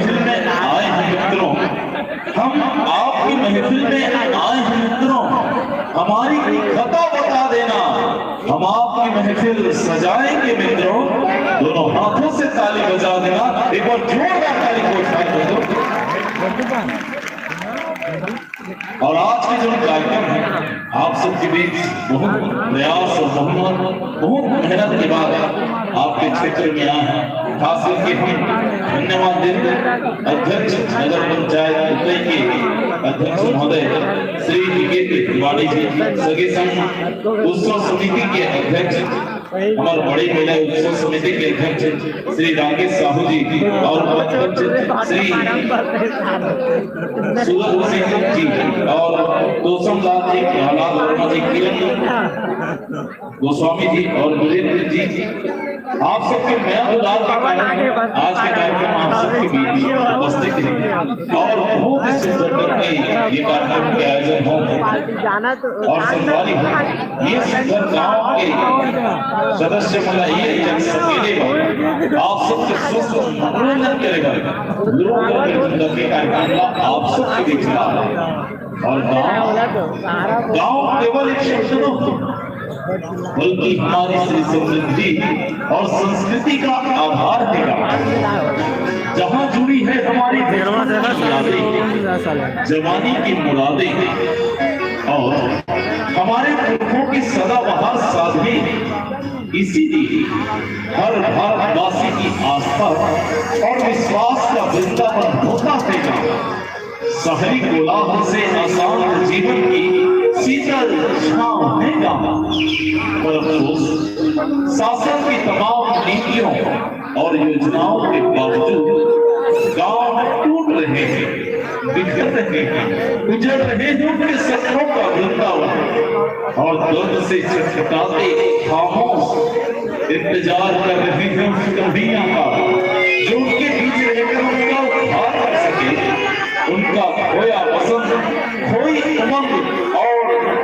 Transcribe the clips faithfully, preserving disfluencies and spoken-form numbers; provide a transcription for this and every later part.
महफिल में आए हैं मित्रों, हम आपकी महफिल में आए हैं मित्रों, हमारी खता बता देना, हम आपकी महफिल सजाएंगे मित्रों, दोनों हाथों से ताली बजा देना, एक बार जोरदार ताली को उठा दो। और आज के जो कार्यक्रम है, आप सबके बीच बहुत प्रयास और बहुत, बहुत मेहनत के बाद आपके क्षेत्र में आए हैं। खास करके हम धन्यवाद देंगे अध्यक्ष नगर पंचायत उतई के अध्यक्ष महोदय श्री निकेत तिवारी जी, सगे संग उत्सव समिति के अध्यक्ष हमारे बड़े मेला उत्सव समिति के अध्यक्ष श्री राकेश साहू जी और पंच श्री सूरज सिंह जी और तोसम लाल जी, प्रहलाद वर्मा जी, किरण गोस्वामी जी और वीरेंद्र जी, आप सबके मया दुलार का कारण आज के कार्यक्रम आप सबके बीच उपस्थित है और बहुत ही सुंदर ढंग से ये कार्यक्रम के आयोजन हो। और संगवारी हो, ये सुंदर गांव के सदस्य मन ला ये जन सकेले बर आप सबके स्वस्थ मनोरंजन करे बर लोक गीत के कार्यक्रम ला आप सबके बीच ला। और गांव, गांव केवल एक शब्द नो, बल्कि हमारी श्री समृद्धि और संस्कृति का आधार है गांव। जहां जुड़ी है हमारी बचपन की यादें, जवानी की मुरादें और हमारे पुरखों की सदाबहार साधनें, इसीलिए हर भारतवासी की आस्था और विश्वास का वृंदावन होता है गांव। शहरी कोलाहल से अशांत जीवन की शीतल छांव है गांव। पर अफसोस, शासन की तमाम नीतियों और योजनाओं के बावजूद गांव टूट रहे हैं, बिखर रहे हैं, उजड़ रहे हैं उनके सपनों का वृंदावन। और दर्द से छटपटाते खामोश इंतजार कर रहे हैं उस कन्हैया का, जो उनके बीच रहकर उनका उद्धार कर सके, उनका खोया वसंत, खोई उमंग और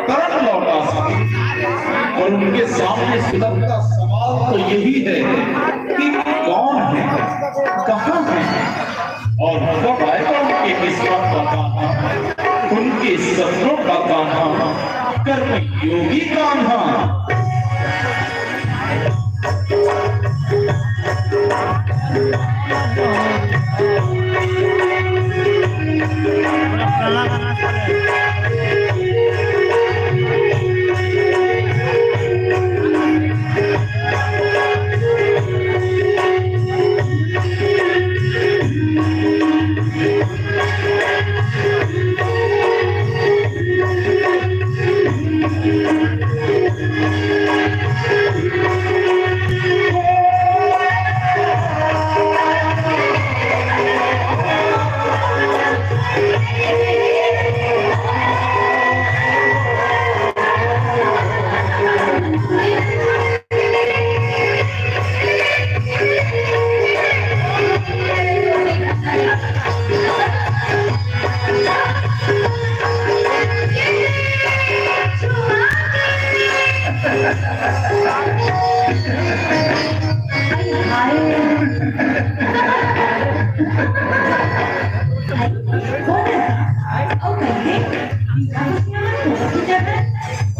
तरंग लौटा सके। और उनके सामने सुलगता सवाल तो यही है कि कौन है, कहाँ है और कब आएगा उनके किस्मत का कान्हा, उनके सपनों का कान्हा, कर्म योगी कान्हा।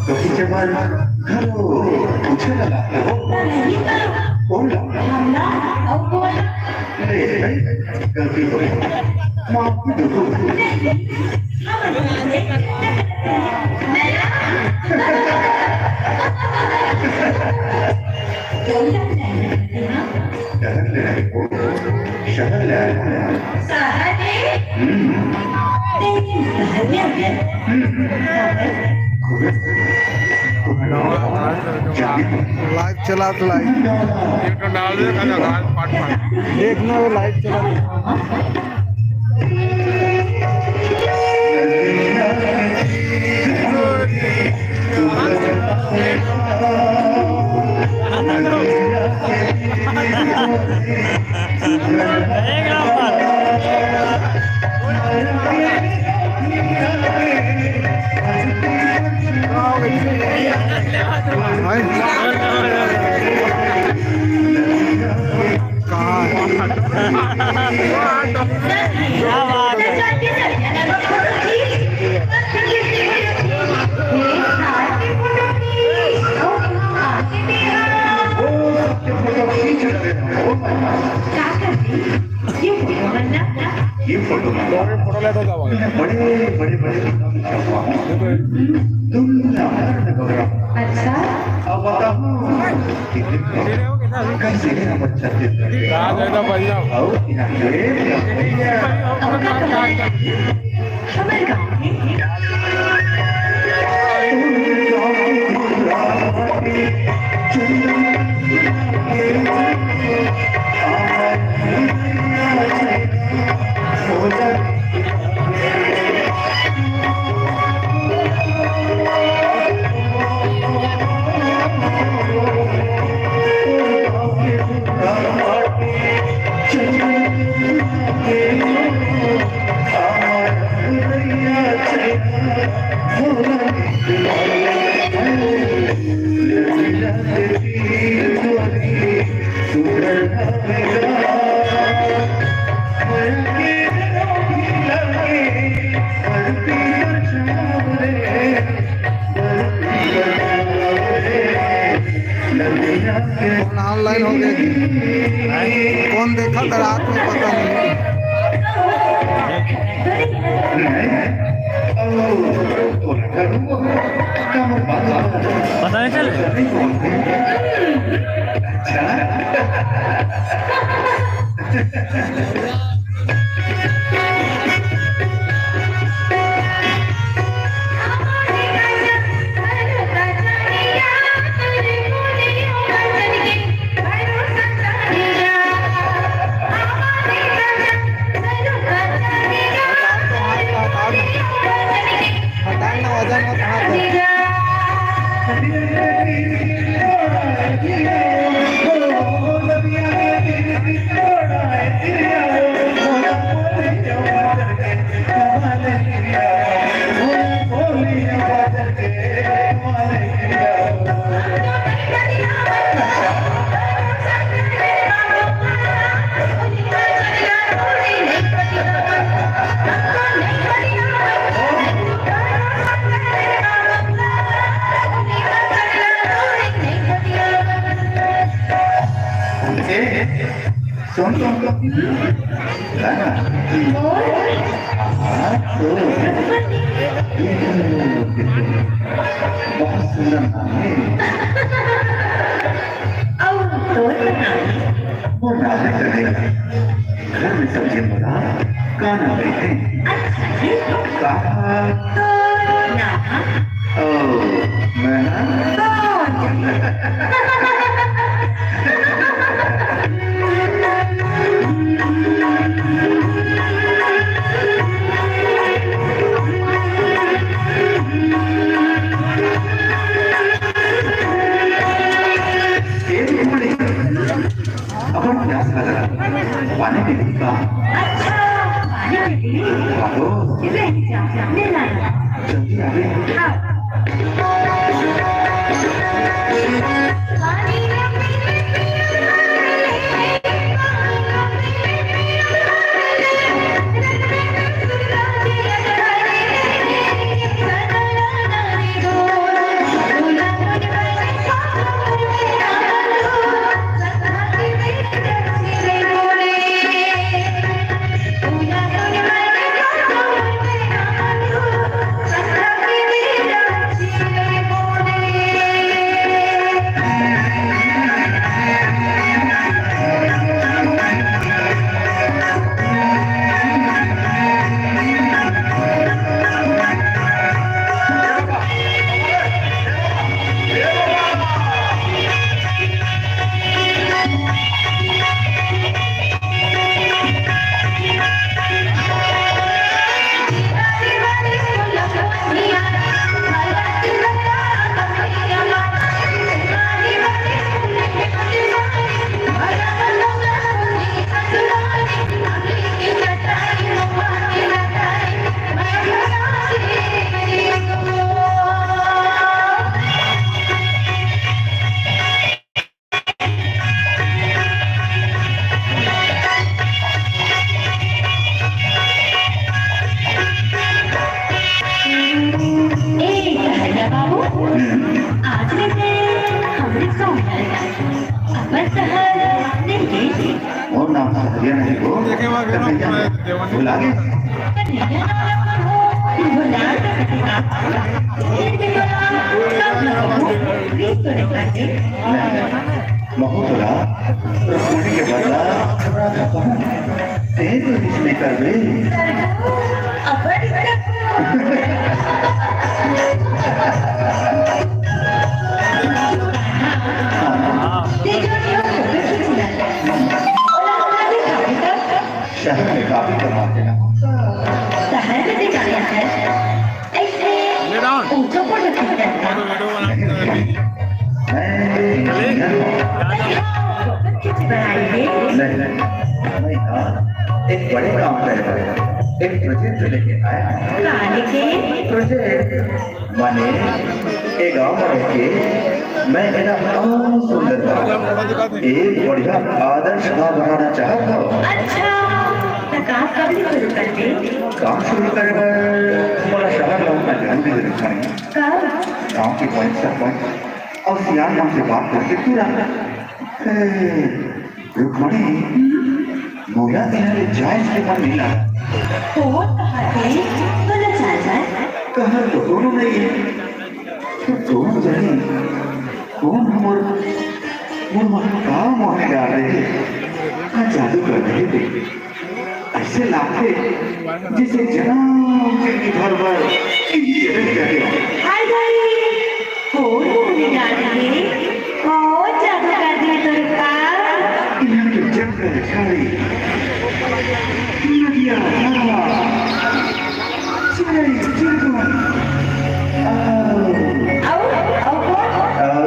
तो पीछे बाल घरो पूछे लगा के हो। नहीं तो। बोल लो। हमला और बोल। अरे भाई, गलती हो गई। माफ कर दो। नहीं, हम बना दे। नहीं। कोई नहीं, हाँ? शहर ले आए हो। शहर ले आए हो। शहर ले? हम्म। लेकिन शहर ले आए। हम्म। शहर। लाइव चलात लाइव। एक तो डाल दे, खाली आवाज पाट पाट। देख ना, वो लाइव चलात। कहाँ है? ये फोटो में फोटो ले तो जाओ। बड़े बड़े बड़े किताब लिखा हुआ हूँ। दुनिया भर में गौरव। अच्छा। अब बताओ कि देखो, कैसे हम अच्छा चित्र। कहाँ जाएगा भाई साहब? और यहाँ पे कौन ऑनलाइन हो गए? कौन देखा था रात में, पता नहीं। पता नहीं चले। हटाओ ना, वजन मत हाथ है। सुन, सुन, सुन। है ना? हाँ, तो। बहुत सुंदर नाम है। और तो नाम है। वो नाम है करेला। घर में सब्जी बना, खाना बैठे। अच्छा जी। कहा? तो ना। ओ, मैं ना? तो अपन प्यास लगा, पानी पी लेगा। अच्छा, पानी पी लेगा। हाँ, तो। ले जा, ले ला। जल्दी आ गए। हाँ। मोर नाम सहरिया नहीं हो, कन्हैया, भुला गे? महू तोला रुक्मणी के बदला राधा कहूँ, तें तो कुछ नहीं करबे। शहर में काफी कमाते हैं। शहर में भी जाते हैं। ऐसे ऊंचा पर रखते हैं। मैं इंजीनियर हूँ। नहीं, नहीं, मैं यहाँ एक बड़े काम कर रहा हूँ। एक प्रोजेक्ट लेके आया हूँ। कहाँ लेके? प्रोजेक्ट माने ए गांव में रह के मैं एला और सुंदर बनाऊं, एक बढ़िया आदर्श गांव बनाना चाहत हूँ। अच्छा, तो काम कब से शुरू कर दे? काम शुरू करे बर मोला शहर लौटना जरूरी जरूरत है। कब? गांव के पंच सरपंच और सियान मन से बात करके तुरंत, ए, रुक्मणी, मोला तेरा ले जाए के मन नहीं लगा। कौन कहा थे? बोला चाचा। कहा तो कोनो नहीं है। तो कौन जाने, कौन हमर, हमर मन का मोहे डाल रहे हैं? का जादू कर रहे थे? ऐसे लागथे, जैसे जनम के घर बर इही जगह जाके रहो। हाय भाई, कौन मोहे डाल रहे? कौन जादू कर दिया तोर ऊपर? इहाँ के जंगल झाड़ी, नदिया नाला, चिड़ै चुड़मुन, अउ, अउ, अउ कौन? अउ,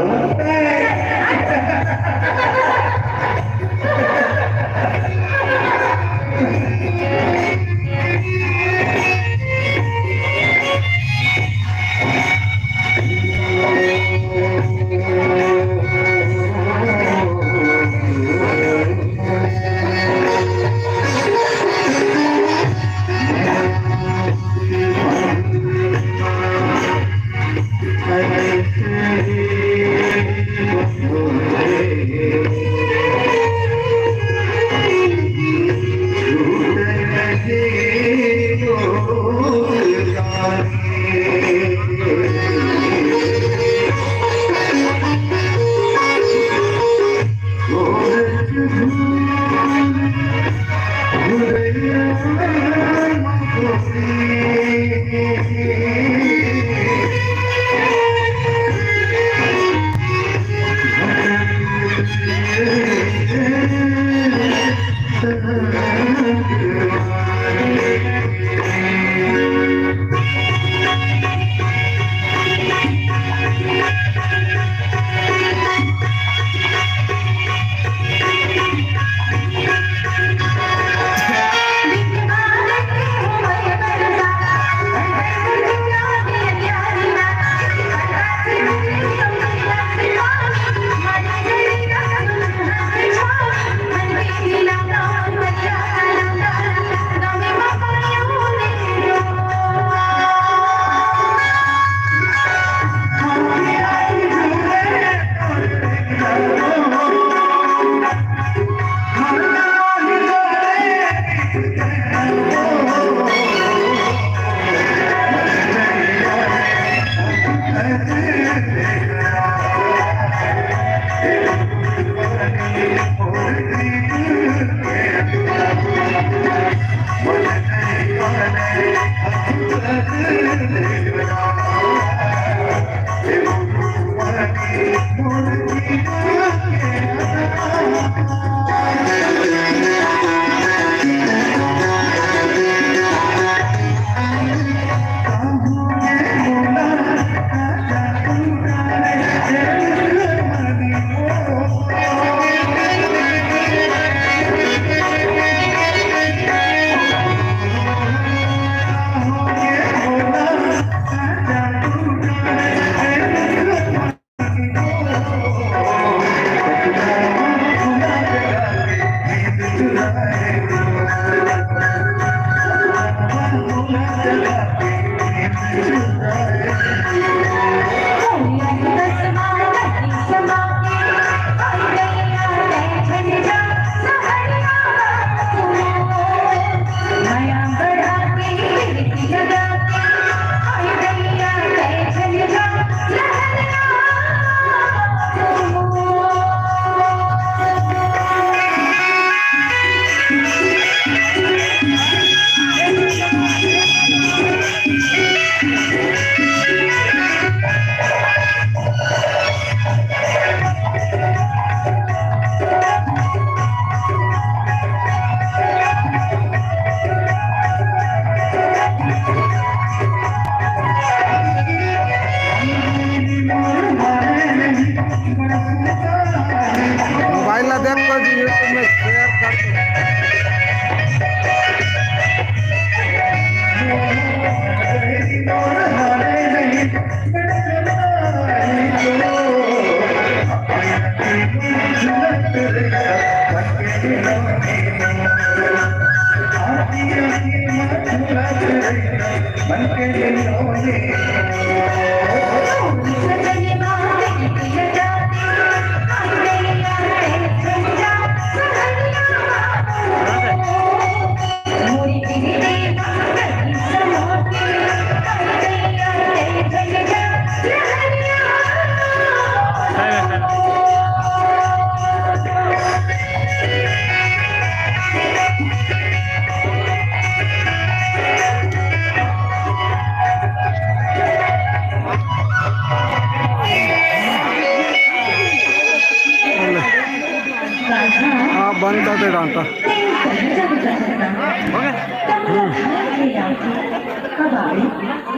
आप बंद कर दे डांटा।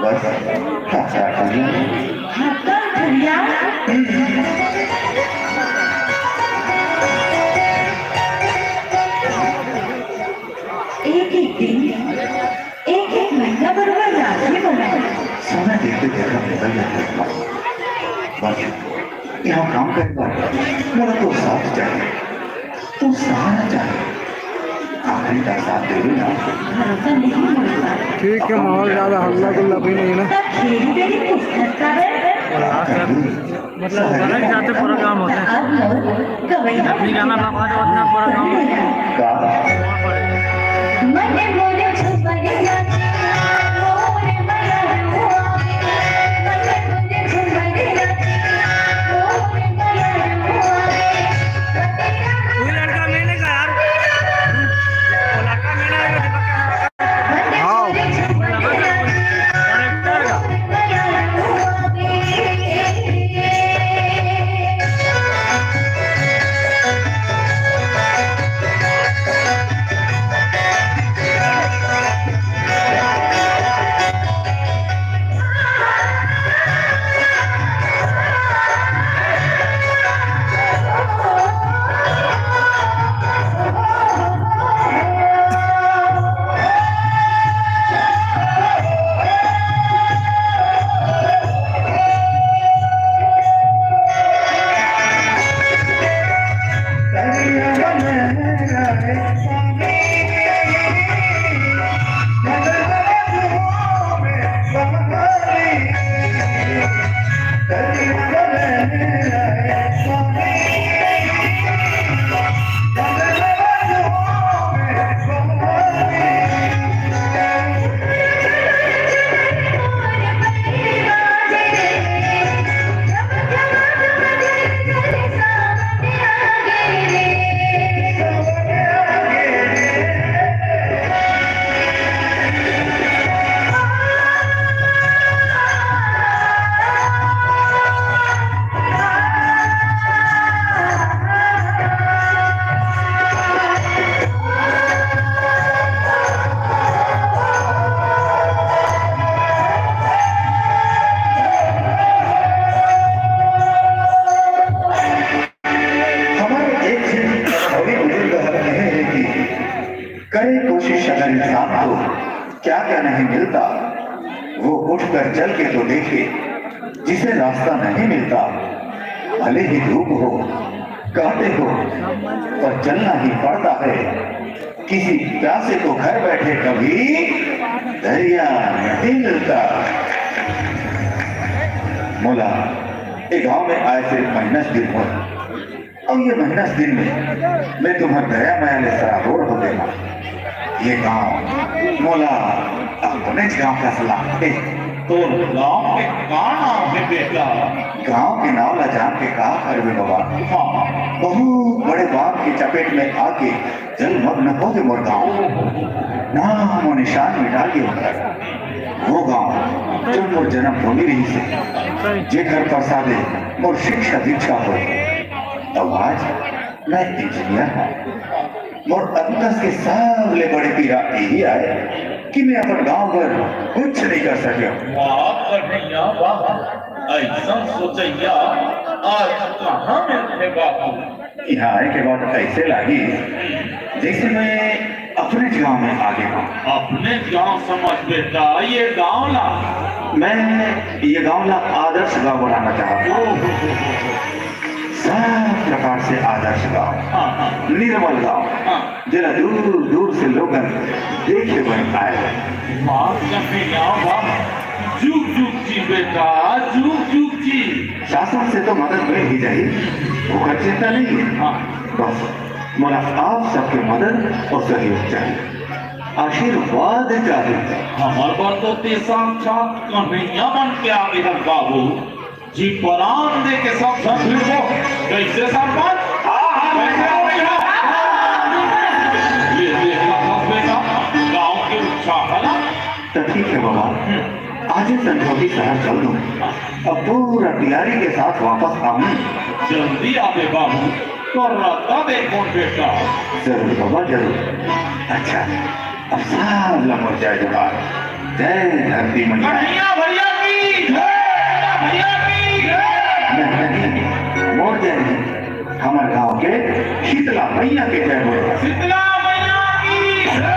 बस। एक एक दिन, एक एक महीना बरोबर राखी बनाओ। समय देखते देखते निकल जाते हैं। बस, यहाँ काम करेगा, मेरा तो साथ चाहिए। तू सहारा चाहे, आखिरी का साथ दे देना। भरोसा नहीं होता। ठीक है, माहौल ज्यादा हल्ला गुल्ला भी नहीं ना। तब खेल तेरी किस्मत का है। मतलब, गाना के साथ पूरा काम होता है। अब लोग गवैया अपनी गाना बकवास होता है, पूरा काम होता है। का? मन मोरे झूमर नाचे, मोर मयरुआ, मन मोरे झूमर नाचे, मोर मयरुआ। वही लड़का मैंने कहा यार, वो लड़का मैंने कहा, दीपक का लड़का। हाँ। वो लड़का, डायरेक्टर का। हमारे एक जन अनुभवी बुजुर्ग हर कहे हैं कि करे कोशिश अगर इंसान तो क्या क्या नहीं मिलता, वो उठकर चल के तो देखे जिसे रास्ता नहीं मिलता। भले ही धूप हो, कांटे हो, पर चलना ही पड़ता है। किसी प्यासे को घर बैठे कभी दरिया नहीं मिलता। मोला, ये गांव में आए सिर्फ महीना दिन हो, अउ ये महीना दिन में मैं तुम्हर दया मया ले सराबोर हो गे हंव। ये गांव मोला अपनेच गांव कस लागथे। तोर गांव के का नाम हे बेटा? गांव के नाम ला जान के का करबे बाबा? हाँ। बहुत बड़े बांध के चपेट में आके जलमग्न हो गे मोर गांव। नामो निशान मिटा गे ओकर। वो गांव, जो मोर जन्मभूमि रहिस हे, जेकर प्रसादे मोर शिक्षा दीक्षा होय। अउ आज मैं इंजीनियर हंव। मोर अंतस के सबले बड़े पीरा यही आय कि मैं अपन गांव बर कुछ नहीं कर सकेंव। वाह कन्हैया वाह, अइसन सोचइया आज कहाँ मिलथे बाबू? इहाँ आए के बाद अइसे लागिस, जइसे मैं अपनेच गांव में आ गे हंव। अपनेच गांव समझ बेटा, ये गांव ला। मैं ये गांव ला आदर्श गांव बनाना चाहत हंव। ओह, सब प्रकार से आदर्श गांव, हाँ, हाँ। निर्मल गांव, हाँ। जेला दूर दूर से लोगन देखे बर आए। माफ कर दे यार बाप। जुग जुग जी बेटा, जुग जुग जी। शासन से तो मदद मिल ही जाही, ओकर चिंता नहीं है। हाँ। बस मोला आप सबके मदद और सहयोग चाहिए, आशीर्वाद चाहिए। हमर बर तो ते साक्षात कन्हैया बन के आ गे हस बाबू। जी परान दे के सब धन फिर को कैसे सरपंच? हाँ, हाँ, कैसे हो गई है? ये देखा था बेटा, गांव के उत्साह है ना? तो ठीक है बाबा, आज ही संझोती शहर चल दूं। अब पूरा तैयारी के साथ वापस आऊं। जल्दी आवे बाबू, तो रास्ता देखो बेटा। जरूर बाबा, जरूर। अच्छा, अब सब ला मोर जय जोहार। जय धरती मैया। कन्हैया भैया की जय, भैया की जय। नहीं, नहीं, मोर जय नहीं, हमर गांव के शीतला मैया के जय बोलो। शीतला मैया की जय।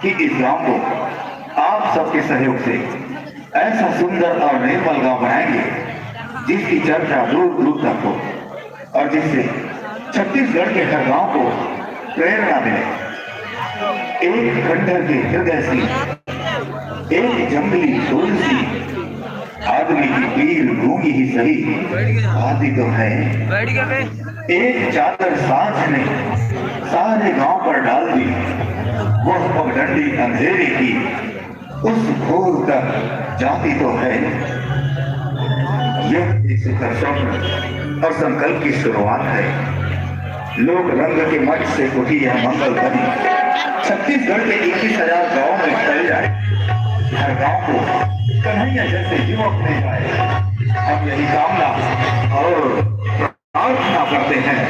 कि इस गांव को आप सबके सहयोग से ऐसा सुंदर और निर्मल गांव बनाएंगे, जिसकी चर्चा दूर दूर तक हो और जिससे छत्तीसगढ़ के हर गांव को प्रेरणा मिले। एक खंडहर के हृदय से एक जंगली तुलसी, आदमी की पीर गूंगी ही सही, आती तो है। एक चादर सांझ ने सारे गांव पर डाल दी। वह पगडंडी अंधेरे की उस घोर तक जाती तो है। यह एक सुंदर स्वप्न और संकल्प की शुरुआत है। लोक रंग के मंच से उठी यह मंगल ध्वनि छत्तीसगढ़ के इक्कीस हजार गांवों में फैल जाए। हर गांव को कन्हैया जैसे युवक मिल जाए, हम यही कामना और प्रार्थना करते हैं।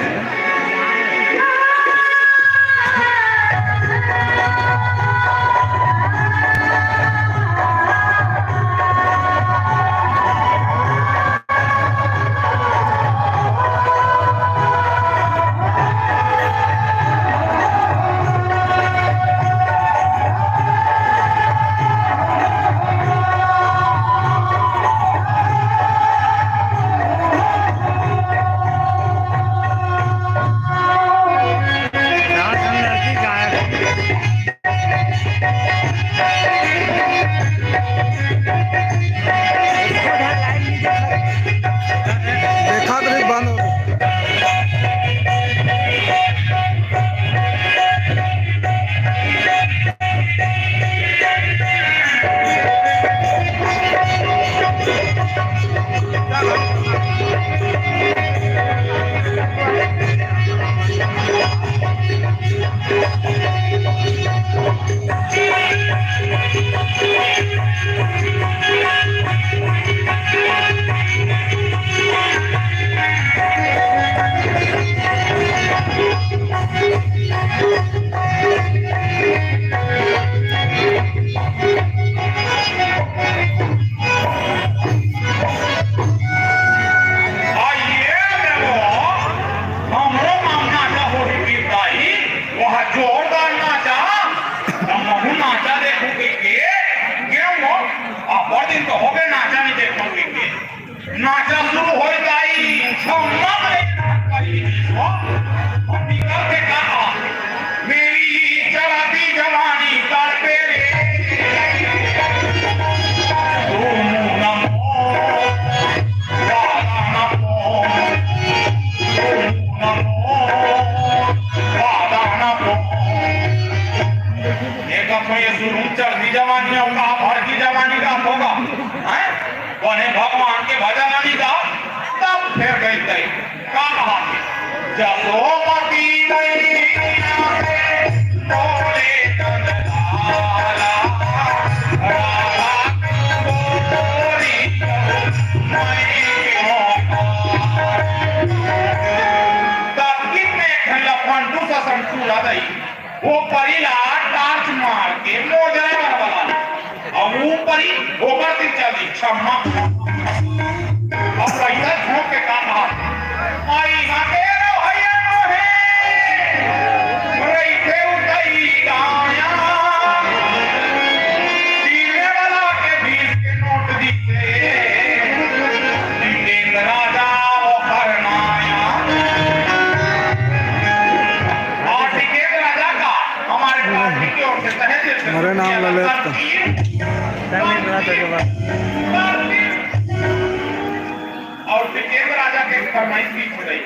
देखा तो नहीं, बंद हो गया। आइए रे वो, हमरो मामना का होही बिरदाई, वह जोरदार नाचा, त महू नाचा देखहूं कहिके, के वो, अब्बड़ दिन तो होगे नाचा नहीं देखहूं कहिके। नाचा शुरू होय दाई, छम्मा में नाच करी दीस वो। हम निकल के कहा, मेरी चढ़ती जवानी तड़पे रे। तुम नमो, राधा नमो, तुम नमो, राधा नमो। एक अपने शुरू चढ़ती जवानी और कहा भर की जवानी का होगा, हैं? बने भगवान के भजन नहीं गाओ, तब फेर गई तई। का कहा थे? जसोमती मैया के बोले नंद लाला, राधा गोरी मैं क्यों गाऊं? तब कितने खंड अपन दूसरा संतूर आ गई। वो परी ला टार्च मार के मोजरा वाला, अउ वो परी ओकर से चली छम्मा। अब पैसा झोंक के का कहा, आई ना तेरो भैया नो है, रही थे उतई गाया, पीने वाला के बीस के नोट दिसे, जितेंद्र राजा वो फरमाया। और टिकेत राजा का हमारे पार्टी की ओर से तहे दिल से हमारे नाम शुक्रिया ललित अदा का। करती है। और टिकेत राजा के फरमाइश भी हो गई।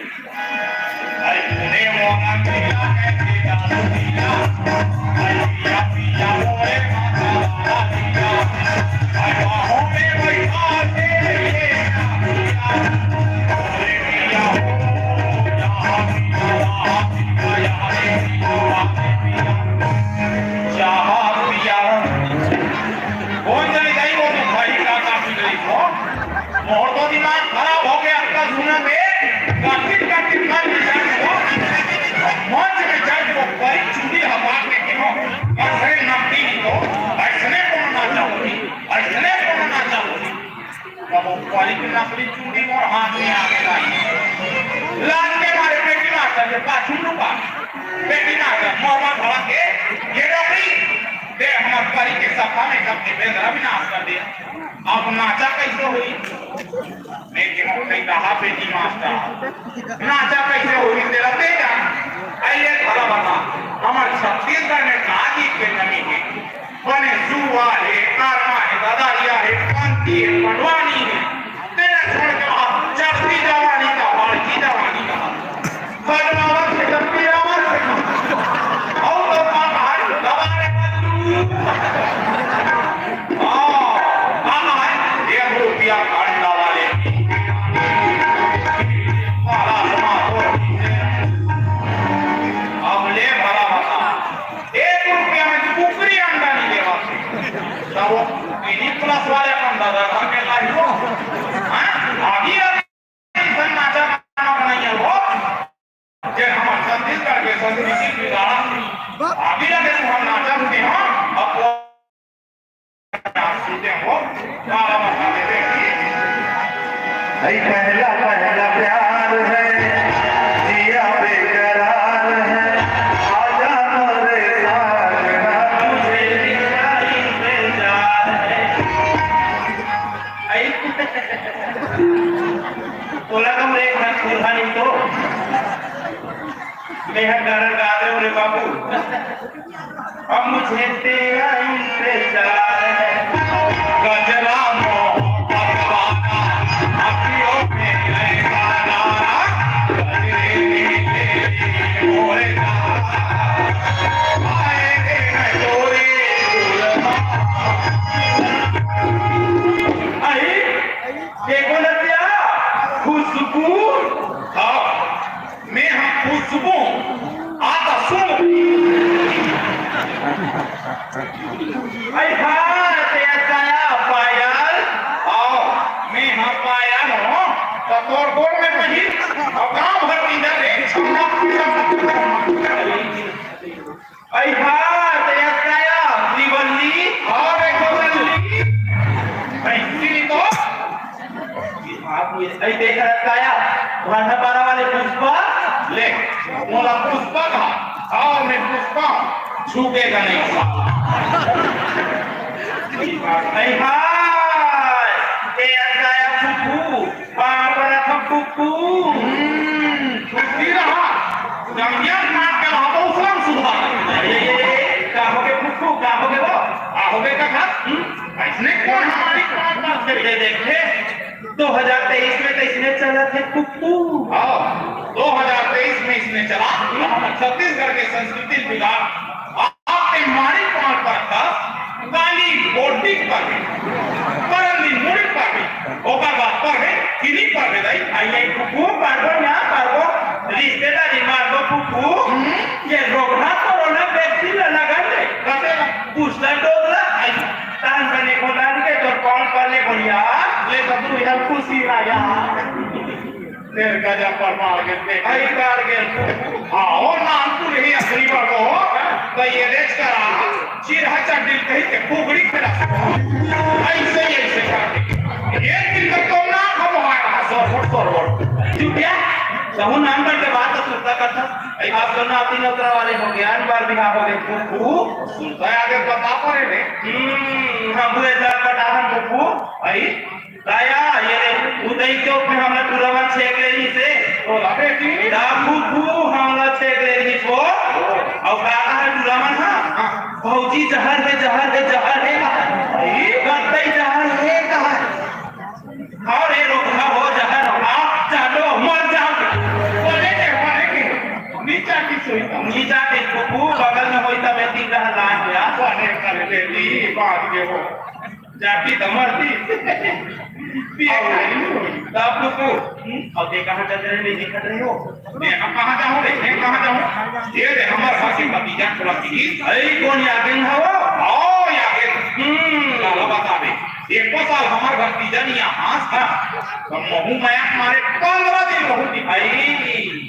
अरे तूने वो ना किया है, किया तो किया। अरे पिया, पिया, मोरे माता वाला पिया। अरे बाहों में बैठा के ये पिया। अरे पिया हो, यहाँ पिया, वहाँ पिया। चाह पिया। कौन चली गई वो तो भाई का काफी गई वो। मोर तो दिमाग खराब हो गया, अक्कल सुना दे। काफी, काफी, काफी जान वो। मंच में चढ़ के वो बड़ी चूड़ी हवा के गिरो। और फिर नमकीन करी के सफा में सबके बेंदरा विनाश कर दे। अब नाचा कैसे होई? मैं के मुखई कहा बेटी मास्टर, नाचा कैसे होई तेरा बेटा? अइए भला बता, हमर छत्तीसगढ़ में का चीज के कमी है? बने जुआ है, कारमा है, ददारिया है, पंती है, पटवानी है। तेरा छोड़ के वहाँ चढ़ती जवानी का, बढ़ती जवानी का। बदलावत से जब पीरावत से। और तो कहाँ है? दबाने वाली। हाँ, कहाँ है? एक रुपया अंडा वाले। वाला समाज और अब ले भला बता। एक रुपया में कुकरी अंडा नहीं देवा। तब वो मिडिल क्लास वाले अपन दादा घर में लाई हो। हाँ? अभी अभी इंसान नाचा गाना बनाइए हो। जे हमर छत्तीसगढ़ के संस्कृति बिगाड़ा। अभी लगे तो हम नाचा के हम अब नाच सीखे हो। गाना बना के देखिए। भाई पहला पहला प्यार है, जिया बेकरार है, आजा मोरे साजना, तुझे तेरा इंतजार है। आई तोला कम रे, एक हाथ खोल नहीं तो। मैं हर गाना गा दे रे बाबू। अब मुझे तेरा इंतजार है। गजरा मोहब्बत वाला, अखियों में ऐसा नारा, गजरे में तेरी मोरे नारा, आए रे मैं तोरे गुलमा। आई, देखो ना क्या खुशबू। हाँ। मैं हम खुशबू आता सुन। ऐ हाँ, ते काया पायल, आओ, मैं हम पायल हूँ, तो तोर गोड़ में पहिर, और गांव भर की इधर एक छौड़ा पूरा ऐ हाँ, ते काया, श्रीवल्ली, और एक श्रीवल्ली। ऐ श्री तो आप ये सही देख रहा है काया? भाषा पारा वाले पुष्पा, ले, मोला पुष्पा का, और मैं पुष्पा हूँ, छूकेगा नहीं साला। ऐ हाँ, ते काया फुफू, बार बार था फुफू। हम्म, खुशी रहा, गंगिया नाक के रहा, तो उसका सुधार। ये, ये, ये, का हो गए फुफू, का हो गए वो? का हो गए का खा? हम्म? इसने कौन हमारी कौन बात कर दे देखे? दो हज़ार तेईस में तो इसने चला थे फुफू। हाँ, दो हज़ार तेईस में इसने चला। छत्तीसगढ़ के संस्कृति विभाग आपके मारी पाल पर था, काली बोटी पर भी, परली मुड़ी पर भी, ओकर बाद पर है, किनी पर भी दाई। आई, आई, फुफू, पारबो ना, पारबो, रिश्तेदारी मारबो फुफू। हम्म। ये रोगना कोरोना वैक्सीन ला लगन दे। कते ला? Booster dose ला, आई, तान बने को डाल के तो कौन करने को यार? ले तो तू इधर खुशी ना यार। तेरे गजब पर मार के देख। आई कार के। हाँ, और नाम तू रही असली पर को, तो ये रेच करा, चिरहा चड्डी कहीं के पुगड़ी खेला। ऐसे ही, ऐसे करके। एक दिन तक तो ना हम आया, सौ फुट, सौ फुट। चुप या? कहूँ नाम करके बात तो सुनता करता। आई बात सुनना, तीन उतरा वाले हो गए, अन बार बिहार हो गए, फुफू। सुनता है, आगे बता पड़े रे। हम्म, हम हुए लटपटाहन फुफू। आई, दया, ये रे, उदय चौक में हमला टूरा मन छेक ले रही से। ओ, अबे जी। दा फुफू हमला छेक ले रही सो। और का कहा टूरा मन, हाँ? हाँ। भौजी जहर है, जहर है, जहर है कहा। आई। गत्तई जहर है कहा। और ये रोकना हो जहर, आप जानो, मर जाओ। बोले के, बोले के। नीचा की सोई था। नीचा के फुफू, बगल में होई तब एक दिन रह लाए हो यार। बोले कर बेटी, बात के हो। जाति त मरती। पिए खाई नहीं होई। तब फुफू, हम्म? और ये कहाँ जाते रहे, नहीं दिखत रहे हो? मैं हम कहाँ जाऊँ रे? मैं कहाँ जाऊँ? ये रे, हमार घर के भतीजा थोड़ा सी। अरे, कौन यागिन हवो? आओ, यागिन। हम्म। लाला बता दे। एको साल हमार भतीजा नहीं आ, हाँ, हाँ। तो महू मया मारे पन्द्रह दिन रहू की भाई।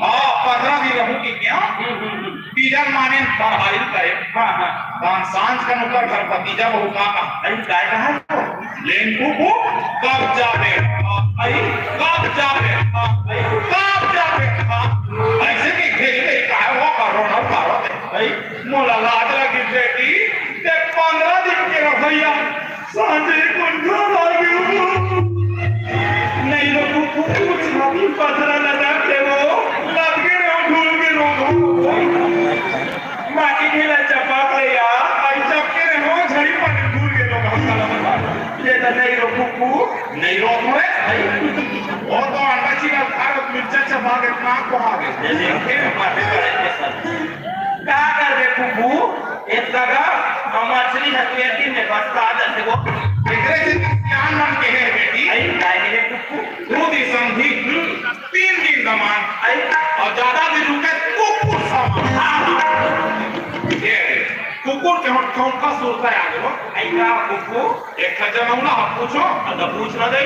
हाँ, पन्द्रह दिन रहू की क्या? हम्म, हम्म, हम्म। तीजा माने पढ़ाई करे। हाँ, हाँ। हाँ, सांझ का नौकर घर भतीजा बहू का, का? अरे, काय कहा? लेन फुफू, कब जाबे? आई, कब जाबे? आई, कब जाबे? ऐसे कि घेरी गई, काय हो, करो ना, करो। आई, मोला लाज लगी बेटी, ते पन्द्रह दिन साँचे कोन घर आ गे हो? नहीं रो कुकू, छाती पथरा लटक ले वो, लटके रहे हो, ढूंढ के रो। माटी ढेला चपाक ले यार, आई चपके रहे हो, झड़ी पर ढूंढ के रो। ये तो नहीं रो कुकू। नहीं रो थोड़े। वो तो अंडा चिकन खा रहे, मिर्चा चबा के नाक को आ गए। जैसे खेल मारते पड़े के साथ। का कर दे कुकू? एक जगह हम मछली हथुए दिन में बस्ता दे वो। एकरे से सियान मन के है बेटी। आई, काय के कुकू? दो दिन समझी, हम्म। तीन दिन दमान। आई। और ज्यादा दिन रुके, कुकुर समान। हाँ, हाँ। ये, कुकुर के हम ठौंका सुरता आ गयो। आई का कुकू? एक जनौला हम पूछो। अब तो पूछ ना दे।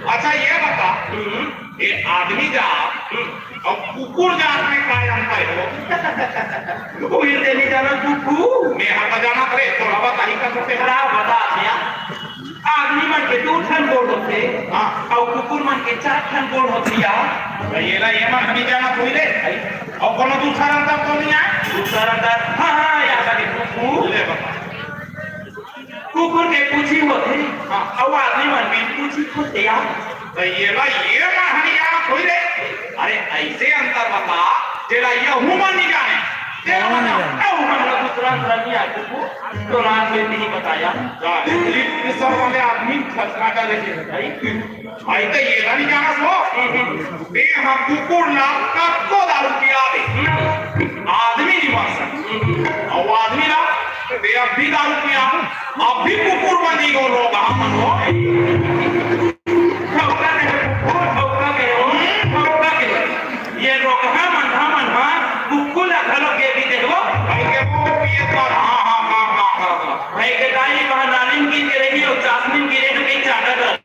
अच्छा, ये बता, हम्म। ये आदमी जात अउ कुकुर जात में का अंतर हो? कुकुर के नहीं जाना कुकू। मैं हर तो जाना रे, तो रवा ताही का तो तेरा बता दिया। आदमी मन के दू ठन गोड़ होथे, हाँ। अउ कुकुर मन के चार ठन गोड़ होथे यार। तो ये ला ये मन हमी जाना थोड़ी रे। अउ कोनो दूसरा अंतर तो नहीं आय? दूसरा अंतर, हाँ, हाँ, याद आ गया, कुकू। ले बता। कुकुर के पूछी होथे, हाँ। अउ आदमी मन के पूछी होथे यार। तो ये ला ये मन हमी जाना थोड़ी रे। अरे ऐसे अंतर बता, जेला यहू मन नहीं जाने। तेरा मन जाने। अउ मन ला दूसरा अंतर नहीं आय कुकू। तो रात में नहीं बताया। जा, ये सब वाले आदमी खसकाटा लेके भाई। भाई तो ये नहीं जाना सो। बे हाँ कुकुर ला कतको दारू पिया दे। आदमी नहीं मर सकता। अउ आदमी ला बे अब भी दारू पिया, अब भी कुकुर बनी हो रोगहा मन हो। धोखा दे, कुकुर धोखा दे, धोखा दे। ये रोगहा मन हा मन हा कुकुर ला घलो के भी देखो। भाई के वो पिए पर हाँ, हाँ, हाँ, हाँ, हाँ, हाँ। भाई के दाई बहन नानी की के रही और चाशनी की रही तो कहीं चाटा कर।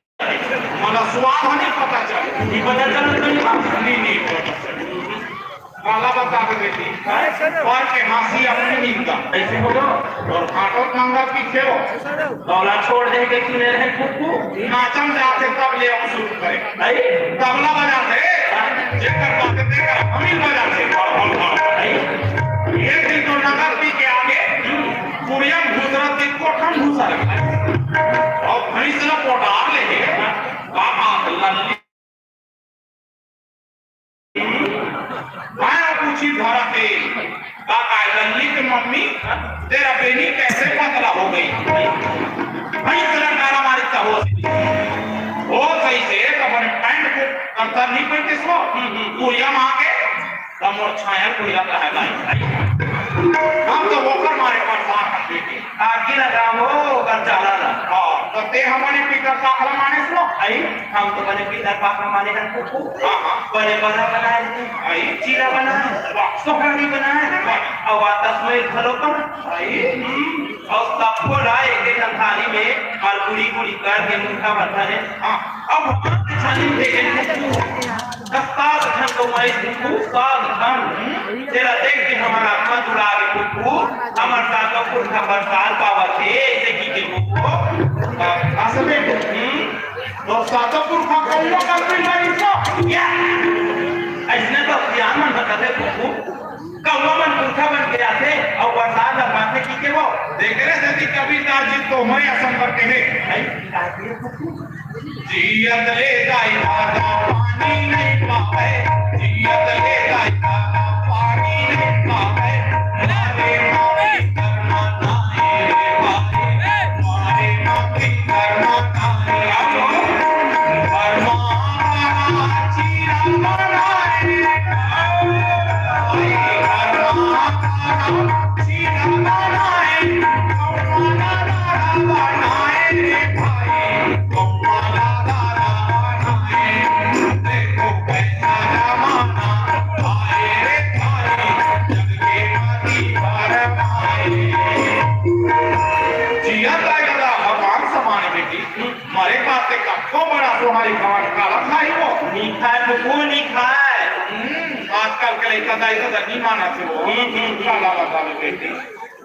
मोला स्वाद ह नहीं पता चले। नहीं पता चला तो नहीं बात। नहीं, नहीं पता चले। काला बता दे बेटी। हाँ, सर। और के हाँसी अपनी निंदा। ऐसे हो गया। और फाटो नंगा पीछे हो। दौला छोड़ दे के सुने रहे कुकू। नाचन जाते तब ले हम शुरू करें। नहीं। तबला बजाते, जेकर बात तेकर हम ही बजाते। और हम, हम। नहीं। एक दिन तो नंगा पी के आगे, कुड़िया घुसरा के कोठन घुसा लगा। और भैंस ला पोटार लेके, बाबा लल्ली। मैं पूछी धरा के, काका लल्ली के मम्मी, तेरा बेनी कैसे पतला हो गई? भैंस ला गारा मारी त हो। हो सही से, तो अपने पैंट को अंदर नहीं पहनते सो, कुड़िया माँ के, तो मोर छाया कुड़िया का है भाई। हम तो वोकर मारे परेशान हैं बेटी। आगी लगावो, ओकर चाला ला। हाँ, तो ते हमने पितर पाखला माने सुनो। आई, हम तो बने पितर पाखला माने हन कुकू। हाँ, हाँ। बने बड़ा बनाए, आई। चीला बनाए, वाह। सोहारी बनाए, वाह। अउ आतस में घलो पर। आई। हम्म, अउ सबको ला एक एक थाली में अउ गुड़ी गुड़ी करके मुठा भर धरे। हाँ। अब भगवान के छानी में देखे कुकू। दस साल ठन कमाई कुकू, साल ठन। तेला देख के हमर आत्मा जुड़ा गे कुकू। हमर सातो पुरखा बर साल पावत हे, ऐसे की के कुकू। असमे कुकू। तो सातो पुरखा कौनो गलती नहीं तो। या। ऐसने तो सियान मन बता दे कुकू। कौनो मन पुरखा बन के आथे, अउ बरसात ल माथे की के वो। एकरे सेती कबीरदास जी तो मैं असम करके हे। भाई, का के कुकू? जियत ले जाई दादा, पानी नहीं पावे। जियत ले जाई दादा, पानी नहीं पावे। मारे मारे करना नाई रे भाई। मारे मारे करना नाई। भरमा भरा चीरा बनाए। भाई भरमा भरा चीरा बनाए। बनाए रे भाई। जिया ताय गदा भगवान समान बेटी, मरे पास से कखो बड़ा सोहारी खान काला खाई वो। नी खाए, कुकू नी खाए। हम्म, आजकल के लइका दाई तो नहीं माना थे वो। हम्म, हम्म, हम्म। काला बता दे बेटी।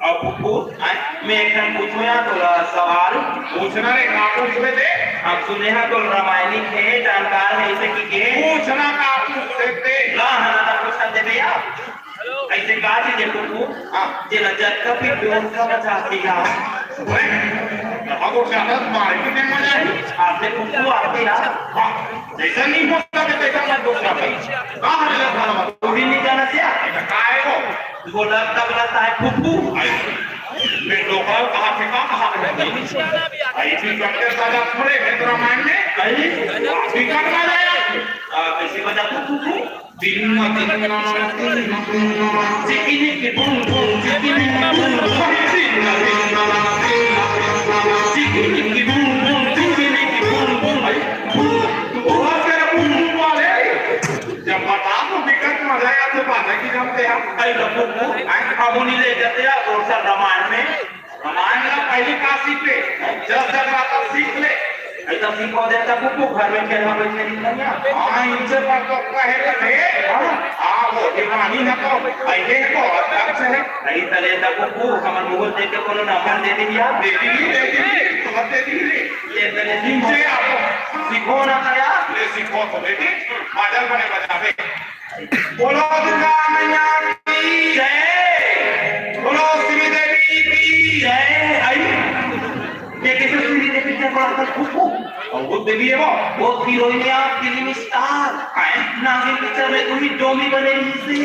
अब कुकू, आय, मैं एक ठन पूछूं या तोला सवाल? पूछना रे, का पूछबे ते? हम सुने हा तोला रामायणी के जानकार है, ऐसे की के? पूछना का पूछते ते? ला, हाँ, ना पूछन दे भैया। ऐसे का चीज है कुकू? हाँ। जेला जतका भी बोल का बजा दिया। ओए, हम तो ज्यादा मारपीट में मजा है। आपने कुकुर आते यार। हाँ, जैसा नहीं हो सके तैसा मत बोल रहा भाई। कहाँ है लड़का वाला? तू भी नहीं जाना क्या? ऐसा का है वो? वो लड़का वाला है फुफू। आई, मैं लोकल कहाँ से कहाँ कहाँ पे? आई भी करते साजा थोड़े, मैं तो रामायण में। आई, भी करना जाए। आ, कैसे बजाते फुफू? Dinga dinga, dinga dinga, chickity bum bum, chickity bum bum, dinga dinga, chickity bum bum, chickity bum bum. भाई, तू, तू बहुत तेरा बूम बूम वाले। जब बता तो दिक्कत मजा आया तो बात है कि जब ते हम कई लोगों को, आई, अब उन्हीं ले जाते हैं और सर रामायण में। रामायण ला पहिली का सीख ले, जस जगराता सीख ले। ऐसा सीखो दे तब वो घर में खेलना बैठे नहीं करना। हाँ, इनसे पर तो कहे तो थे। हाँ, वो दीवानी ना तो पहले तो अच्छा है। नहीं तले तब वो हमर मुगल देख के कोनो नंबर दे दी यार। दे दी, दे दी, तुम दे दी रे। ये तले इनसे आप सीखो ना था यार। ले सीखो तो बेटी, बादल बने बजावे। बोलो दुर्गा मैया की जय, बोलो श्री देवी की जय। आई, ये कैसे श्री देवी के बड़ा था फूफू? और वो देवी है वो, वो हीरोइन है, फिल्म स्टार। आए? नागिन पिक्चर में तुम्ही डोमी बने रही से।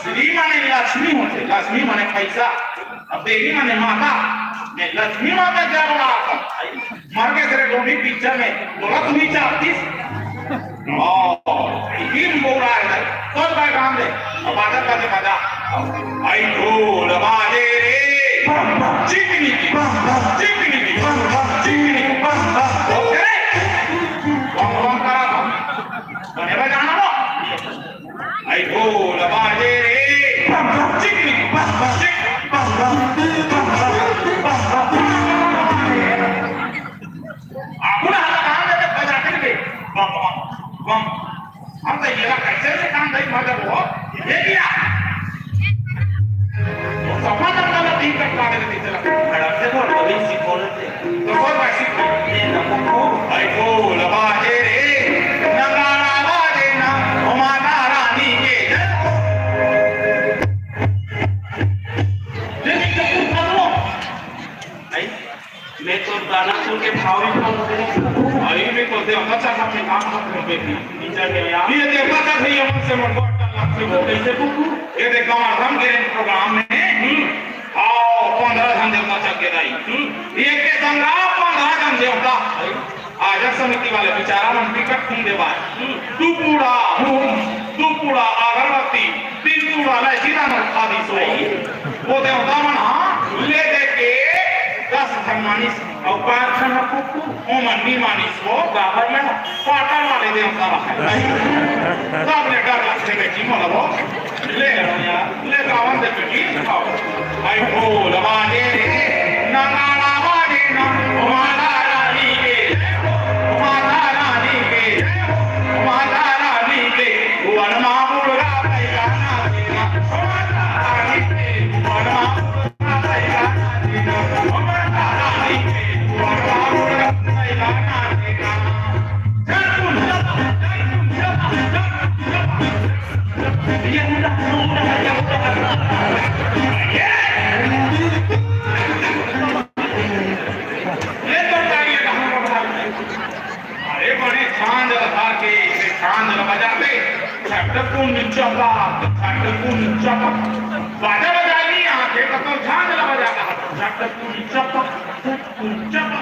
श्री माने लक्ष्मी होते, लक्ष्मी माने पैसा, अब देवी माने माता। मैं लक्ष्मी माता क्या बड़ा आता? मर के तेरे डोमी पिक्चर में बोला तुम्ही चाहतीस। ओ, टीम बोल रहा है, सब भाई काम दे। अब आदत का मजा। आई ढोल बाजे रे, चिकनी की, चिकनी की, चिकनी की। ओके, कौन कौन करा था? बने बजाना ना। आई ढोल बाजे रे, चिकनी की, चिक, आपण हात काम देते बजाते रे, बम, बम, बम। हम तो ये कैसे से काम नहीं, मतलब वो, ये क्या? वो सपना करता था, तीन तक मारे थे, चला। खड़ा से बोल, अभी सीखो लेते। तो कौन भाई सीख? ये ना कुकू। आई ढोल बाजे रे, नगाड़ा बाजे ना, ओ माता रानी के जय। ये नहीं तो कुछ कर लो। आई? मैं तो गाना सुन के भाव ही भाव हो गया। अरे, मैं तो देवता चाहत में काम करते हैं बेटी। टीचर ने यार। ये देवता का नहीं, हमसे मन को अटक लगती हो। कैसे कुकू? ये देख, हमारे हम गिरे प्रोग्राम में। हम्म। आओ, पंद्रह जन देवता चल के दाई। हम्म। ये के संग पंद्रह जन देवता। आयोजक समिति वाले बेचारा मन टिकट खून दे बाय। हम्म। दू पूड़ा, हम्म, दू पूड़ा अगरबत्ती, तीन पूड़ा लाइची दाना खा दी सो। वो देवता मन, हाँ, ले दे के दस ठन मानिस, अउ पाँच ठन ह कुकू, ओमन नी मानिस वो, काबर में पाटा वाले देवता रहे। तब ले डर लगथे बेटी मोला वो, ले लो यार, ले गावन दे बेटी, खाओ। आई ढोल बाजे रे, नगाड़ा बाजे ना, माता रानी के जय हो, माता रानी के जय हो, माता रानी के, वन माँ मुर्गा पैदा ना देना, माता रानी के, वन माँ अरे बड़े झांझ लगा के, इसे झांझ लगा जाते। झटकुन चपा, झटकुन चपा। बाजा बजानी आके तो झांझ लगा जाता। झटकुन चपा, झटकुन चपा।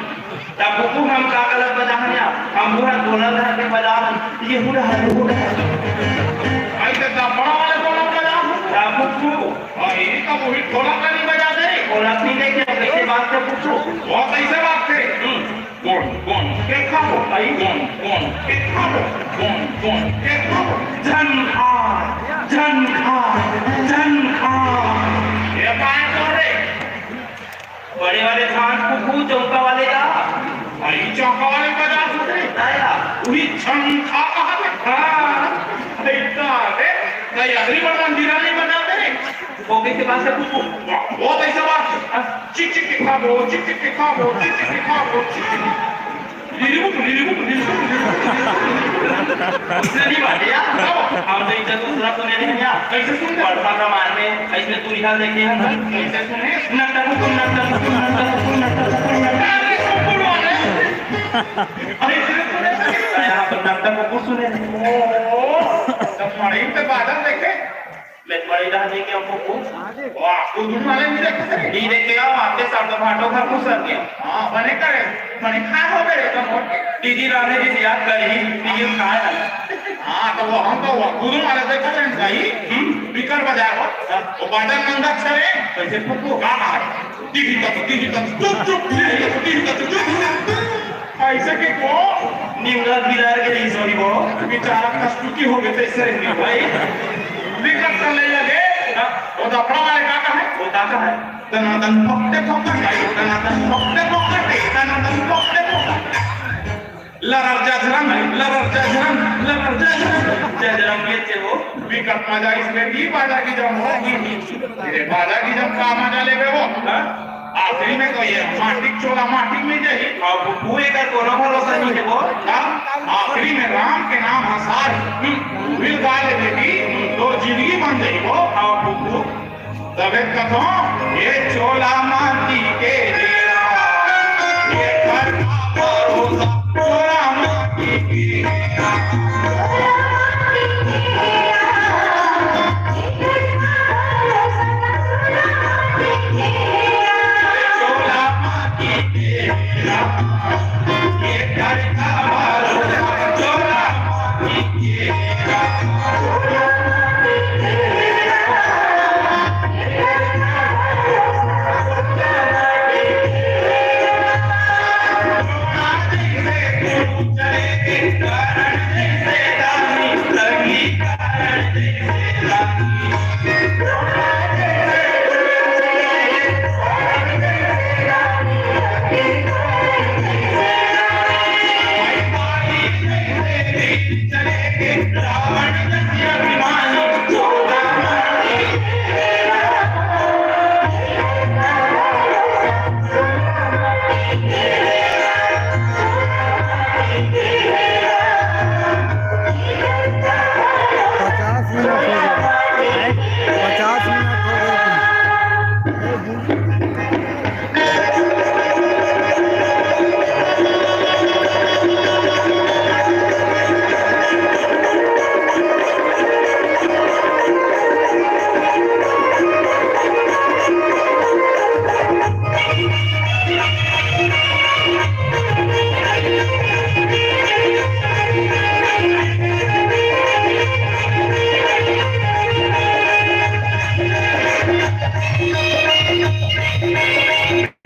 तब कुकू हम का गलत बजावन या? हम पूरा ढोलक धर के बजावन। ये हुड़ा है, हुड़ा है। आई तो दबड़ा वाले ढोलक बजावन। तब कुकू। आई तो वही ढोलक का नहीं बजाते रे। ढोलक नहीं देखे, कैसे बात कर कुकू? बहुत ऐसे बात करे। हम्म। कौन, कौन? के खाबो? आई कौन, कौन? के खाबो? कौन, कौन? के खाबो? झन खा, झन खा, झन खा। ये पाए तो रे। बड़े वाले धान कुकू चौका वाले का। आई चौका वाले का जा सकते। आया। वही झन खा कहा था। हाँ। ऐसा है। नहीं, अगली बार मंदिरा नहीं बजाते रे। वो कैसे बात है कुकू? वो, वो कैसे बात है? चिक चिक के खाबो, चिक चिक के खाबो, चिक चिक के खाबो, चिक चिक के। Lily Bum, lily Bum, lily Bum, lily Bum. उसने नहीं बात है यार। हम तो इज्जत दूसरा सुने नहीं यार। कैसे सुनते? वर्षा का मान में, इसमें तू निकाल देखे हैं। कैसे सुने? Natta Bum, Natta Bum, Natta अरे कुकुर वाले। अरे, इसने सुने थे? यहाँ पर नाटक कुकुर सुने। ओ, जब मड़ई पे बादल देखे, मैं बड़ी रानी के हमको पूछ। वाह, कुकुर वाले नहीं देखे थे? नहीं देखे, आओ, आपके साथ तो भाटो घर घुस गया। हाँ, बने करे, बने खा हो गए, तो मोट। दीदी रानी जी याद करी, दीदी खाए। हाँ, तो वो हम तो वो कुकुर वाले देखे थे, भाई। हम्म। बिकर बजाए हो। वो बादल नंगा छवे। कैसे कुकुर? हाँ, हाँ। टिही तक, टिही तक, चुप, चुप, टिही तक, टिही तक, चुप, चुप। ऐसे के को निंगा गिलार के रही सोनी वो। बेचारा कस्तुकी हो गए, तैसे रहेंगे भाई। विकट कर ले लगे। हाँ। वो दफड़ा वाले का कहा है? वो का कहा है? दनादन फकटे फकटे, दनादन फकटे फकटे, दनादन फकटे फकटे। लरर जजरंग, लरर जजरंग, लरर जजरंग। जजरंग ये थे वो। विकट मजा इसमें भी बाजा की जम हो। अरे बाजा की जम का मजा लेबे वो? हाँ? आखिरी में तो ये माटिक चोला माटिक में जाही। अब पूरे का कोनो भरोसा नहीं है वो। हाँ? आखिरी में राम के नाम हंसार, हम्म, विल गा ले बेटी, तो जिंदगी बन जाही वो। हाँ, फुफू। तबे कथो, ये चोला मा